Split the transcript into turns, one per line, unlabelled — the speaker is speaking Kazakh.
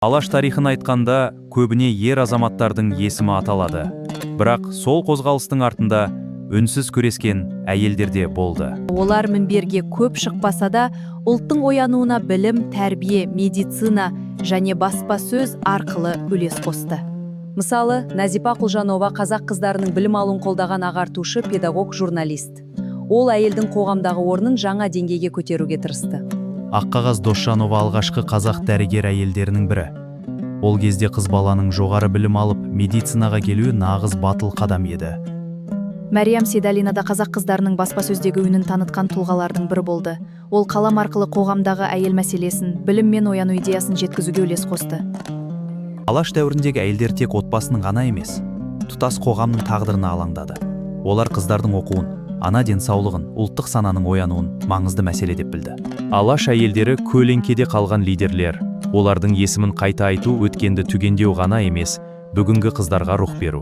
Алаш тарихын айтқанда, көбіне ер азаматтардың есімі аталады. Бірақ сол қозғалыстың артында үнсіз күрескен әйелдер де болды.
Олар мінберге көп шықпаса да, ұлттың оянуына білім, тәрбие, медицина және баспасөз арқылы үлес қосты. Мысалы, Назипа Құлжанова – қазақ қыздарының білім алуын қолдаған ағартушы, педагог, журналист. Ол әйелдің қоғамдағы орнын жаңа деңгейге көтеруге тырысты.
Аққағаз Досжанова – алғашқы қазақ дәрігер әйелдерінің бірі. Ол кезде қыз баланың жоғары білім алып, медицинаға келуі нағыз батыл қадам еді.
Мәриям Сейдалина да қазақ қыздарының баспасөздегі үнін танытқан тұлғалардың бірі болды. Ол қалам арқылы қоғамдағы әйел мәселесін, білім мен ояну идеясын жеткізуге үлес қосты.
Алаш дәуіріндегі әйелдер тек отбасының ғана емес, тұтас қоғамның тағдырына алаңдады. Олар қыздардың оқуын, ана денсаулығын, ұлттық сананың оянуын маңызды мәселе деп білді. Алаш әйелдері – көлеңкеде қалған лидерлер. Олардың есімін қайта айту – өткенді түгендеу ғана емес, бүгінгі қыздарға рух беру.